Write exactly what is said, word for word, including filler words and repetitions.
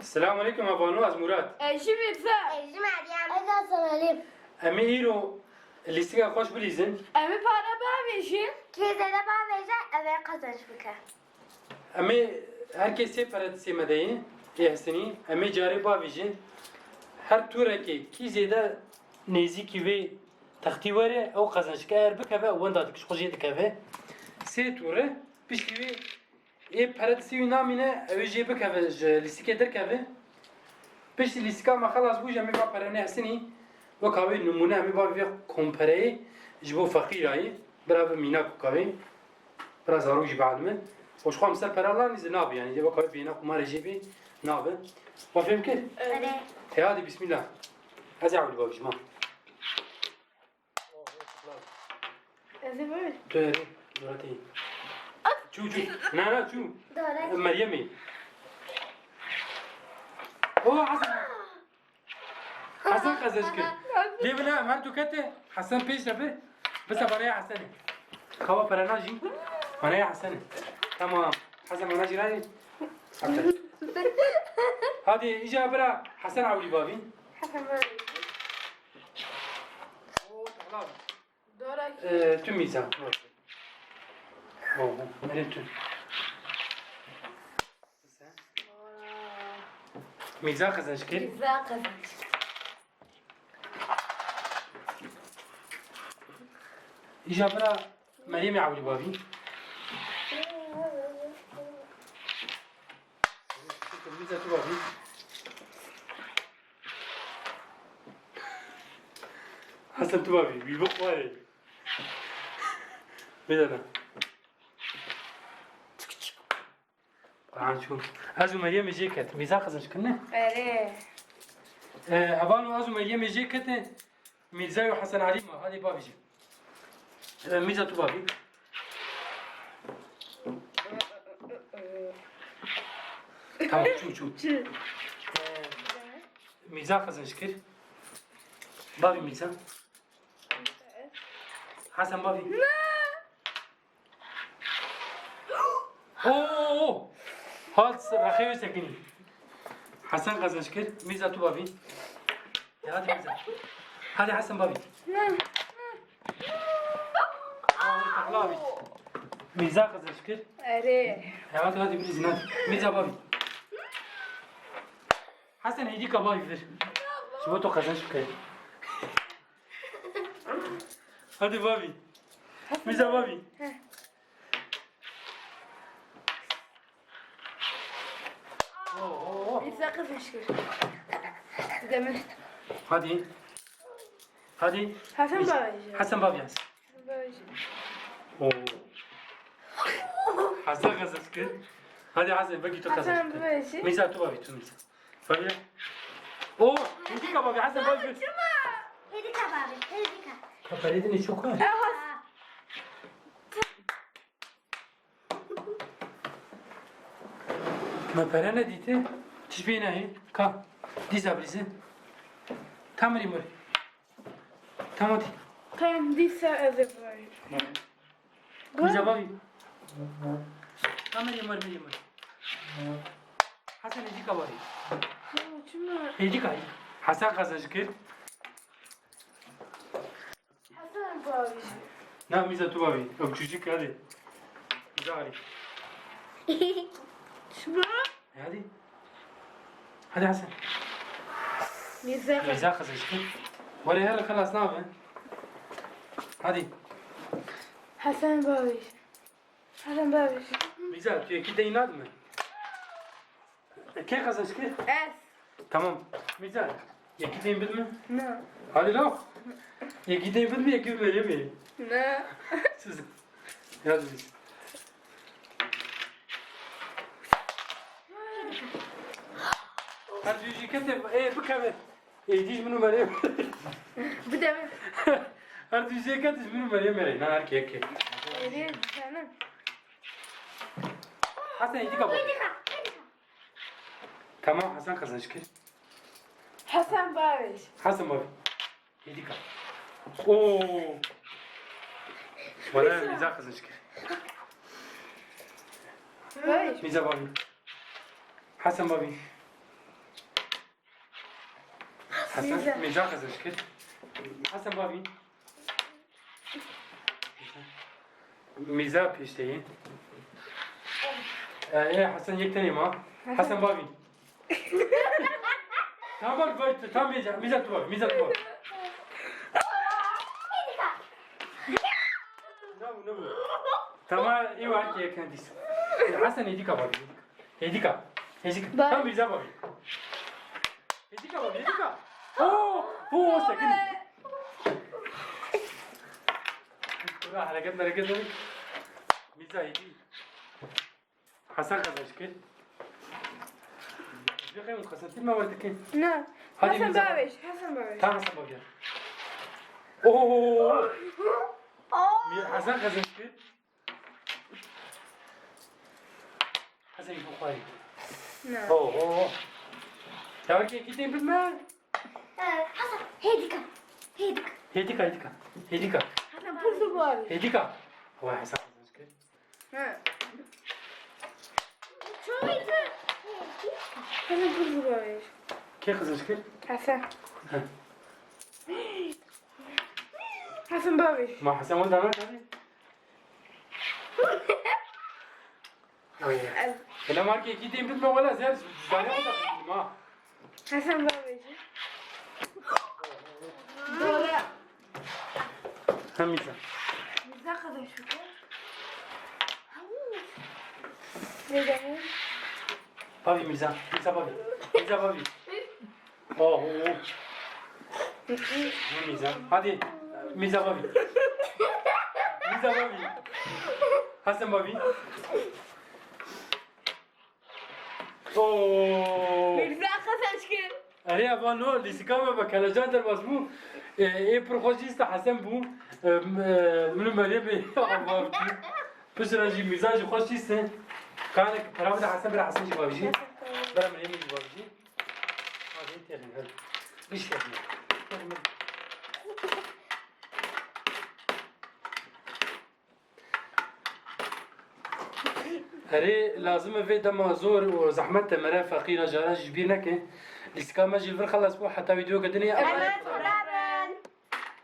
Selamun aleyküm, Avano, ez Murat. Ez jî Mirza. Ez jî Meryem. Ez Hasan Elî. Em ê îro lîstika xweş bilîzin. Em ê pare bavêjin. Kê zêde bavêje, ew ê qezenc bike. Em ê her kes sê pere disê me de ye, ê hesinî. Em ê carê bavêjin. Her tûrekê kî zêde nêzîkî vê textî were, ew qezenc dike. Eger bikeve, ew wenda dike, ji xwe jê dikeve. Sê tûre, piştî wê ê pere disê wî namîne, ew ê jê bikeve, ji lîstikê derkeve. Piştî lîstika me xelas bû, ji em ê va pere nê hesinî. Weka wê nimûne, em ê va vê kompereyê ji bo feqîra ye. Bira vê mînak weka wê. Bira zarok jî bielime. Û ji xwe em ser pere lan nîze nabe, yanî weka wê bêhna qumarê jê bê nabe. Wa fêm kir? Erê. He, hadi bismillah. Ez ê ewil bavêjim ha. Ez ê bavêjim. Tu erê, Muratê. Çû, çû. Na, na, çû. Dora. Meryemê. O, Hasan. Hasan qezenc kir. Lê bila em her du kete, Hasan pêş de bi. Bisa banaya Hasanê. Kawa perena jî. Banaya Hasanê. Tamam. Hasan bana jî rayê. Aferin. Hadi, îca bira Hasan ewlî bavî. Hasan bavî. O, taxla. Dora kî? Ee, tu mîza. Oh, oh, merê tu. Mîza qezenc kir. Mîza qezenc kir. Îja bira Meryemê ewlî bavî. Mîza tu bavî. Hasan tu bavî. Wî bi xwarê. Bêdana. Qur'an çû. Ez û Meryemê jê ket. Mîza qezenc kirine? Erê. E, hevalno ez û Meryemê jê kete. Mîrza û Hesen Elî ma. Hadi bavêje. E, Mîrza tu bavî. Tamam, çû, çû. Çû. E, Mîrza qezenc kir. Bavî Mîrza. Hesen bavî. Ne. Oo! Hat rexê wê sekinî. Hesen qezenc kir. Mîrza tu bavî. Ya hadi Mîrza. Hadi Hesen bavî. Aa, taxla bî. Mîrza qezenc kir. Erê. Ya hadi hadi bir izin hadi. Mîrza bavî. Hesen hêdîka bavî vir. Ji bo tu qezenc bike. Hadi bavî. Mîrza bavî. Heh. Oh, oh, oh. Mîrza qezenc kir. Demir. Hadi. Hadi. Hasan bavêje. Hasan bavî Hasan. Hasan bavêje. Oh. Hasan qezenc kir. Hadi Hasan, belkî tu qezenc kir. Hasan bavêje. Mîrza tu bavî tu Mîrza. Bavî. Oh, hêdîka bavî Hasan bavî. Çima? Hêdîka bavî, hêdîka. Ka perê dinê çok var. Ewa. Me pere nedîte, çi pê nehê, ka, dîsa bilîzin. Tam rî murî. Tam hadi. Tam dîsa ez ê bavî. Dîsa bavî. Tam rî mur, rî mur. Hasan hêdîka bavî. Ya, çima? Hêdîka, hêdîka. Hasan qezenc kir. Hasan bavî. Na, Mîza tu bavî. Ew çûçik hadi. Mîza hadi. Çima? E, hadi. Hadi Hasan. Mîza. Mîza qezenc kir. Were her xelas nabe. Hadi. Hasan bavî. Hasan bavî. Mîza, tu yekî deyn nadime. Kê qezenc kir? Ez. Tamam. Mîza, yekî deyn bidime? Ne. Hadi lo. Yekî deyn bidime, yekî bidime, yemê. Ne. Siz. Yaz biz. Her duyucu kete, e, bikeve. Êdî ji min û Meryem. Bide min. Her du jê ket ji min û Meryem erê. Na, her kê, her kê. Erê, canım. Hasan, êdîka bavê. Tamam, Hasan qezenc kir. Hasan bavêj. Hasan bavê. Êdîka. Oo. Wala Mîza qezenc kir. Bavêj. Mîza bavê. Hasan bavê. Mîza. Mîza qezenç kir. Hesen bavî. Mîza pêşteyî. E, ê, Hesen yek tenê ma. Hesen bavî. Tamam, bak, bak, tam Mîza, Mîza tu bavî, Mîza tu bavî. Ne bu, ne bu? Tamam, ê wa ki yek tenê dîsa. Hesen êdîka bavî. Hêdîka. Hêdîka. Bak. Tam Mîza bavî. Hêdîka bavî, hêdîka. Oo, oo, sekin. Tura hareket mereket yok. Mîza hêdî. Hesen qezenç kir. Ji xeyr qezenç kir, me werdikî. Ne. Hadi Hesen Mîza. Babiş, Hesen babiş. Tam Hesen bavî. Oo. Aa. Mî-, Hesen qezenç kir. Hesen bu xwayî. Ne. Ho, ho, ho. Ya ki iki değil bilme. Ee, Hasan, hêdîka. Hêdîka. Hêdîka, hêdîka. Hêdîka. Hasan pir zor bavî. Hêdîka. Vay Hesen qezenç kir. He. Hasan pir zor bavî. Kê qezenç kir? Hasan. He. Hasan bavî. Ma Hesen wenda ne tabii? Oye. Ela markê ki dêm bitme wala zer zane o da ma. Hasan bavê jî. Dora. Hem Mîza. Mîza qezenç bike. Bavî Mîza. Mîza bavî. Mîza bavî. Oh, oh, oh. Mîza. Hadi. Mîza bavî. Mîza bavî. Hesen bavî. Oo. Mîza qezenç kir. Erê, eva no, lîstika me be kelecan derbas bû. E, ê pir xweş dîsta Hesen bû. E, m-, e, min û Meryemê ava bû. Piştre jî Mîza jî xweş dîste. Kanek pera bide Hesen, bira Hesen jî bavijî. Bira Meryemê jî bavijî. Hadi têxin, hadi. Giş têxin. Erê, lazim e vê dema zor û zehmet de mere feqîra cara jî ji bîr neke. Lîstika me jî vir xelas bû, heta vîdeo girtinê. Evet, bravo.